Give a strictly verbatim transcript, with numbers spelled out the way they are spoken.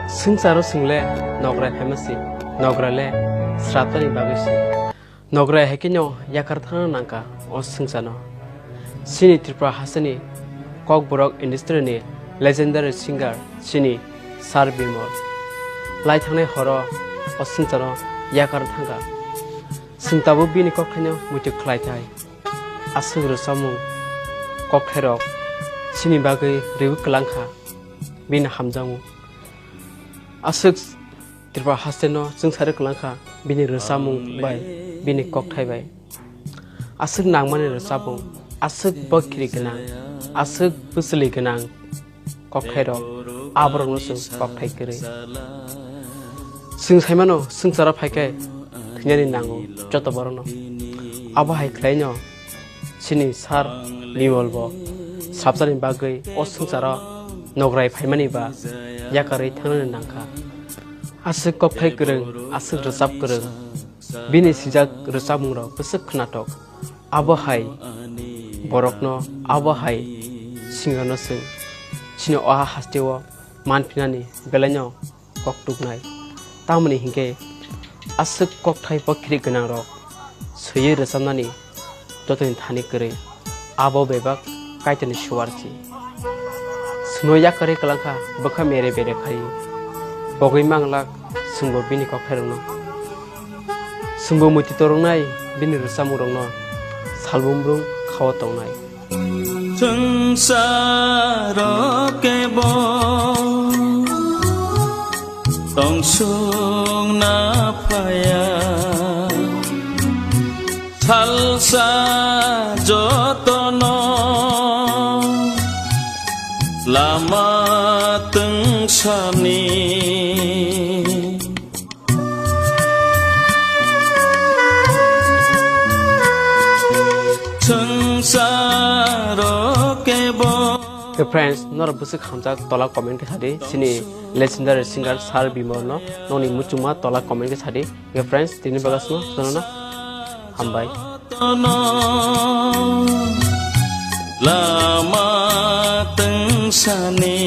Swngcharo chwng le nograi phaima se, nograi le sraptani bagwi se. Nograi hai kheno yakar thangna nangkha o swngchano. Chini Tripura hasteni Kokborok industry ni legendary singer chini Sir Bimal. Lai thangnai horo o swngchano yakar thangkha. Chwng tabuk bini kokthaino muitu khlai thai. Aswk rwchapmung kokthairok chini bagwi rwui kwlangkha bini hamjakmung. Aswk Tripura hasteno chwngsari kwlangkha bini rwchapmung bai bini kokthai bai. Aswk nangmani rwchapmung, aswk bokhiri gwnang, aswk bwchwlwi gwnang kokthairok, aborokno chwng kokthai kwrwi. Chwng saimano swngcharo phaikhe thwinani nango joto borokno. Abo hai khlaino chini Sir Bimal bo srapjani bagwi o swngcharo nograi phaimani ba yakarwi thangnani nangkha. Aswk kokthai kwrwng, aswk rwchap kwrwng, bini swijak rwchapmungrok bwswk khwnathok. Abo hai borokno, abo hai singerno chwng chini o hasteo manphinani belaino kok tuknai. Tamoni hinkhe aswk kokthai bokhiri gwnangrok swiwi rwchapnani jotoni thani kwrwi, abo bebak Kaitorni suar se. Chwngno yakarwi kwlangkha bwkha mere bere khai. Bogwi manglak chwngbo bini kokthairokno. Chwngbo muitu toroknai bini rwchapmungrokno salbumbrung khao tongnai. Swngcharo kebo tongsukna phaiya, salsa jotono lama twngsani. Swngcharo kebo. Ke friends, norok bwswk hamjak tola comment khe sadi, chini legendary singer Sir Bimal no, nokni muchungma tola comment khe sadi. Ke friends, tini bagasno sonona hambai. Lama twngsani.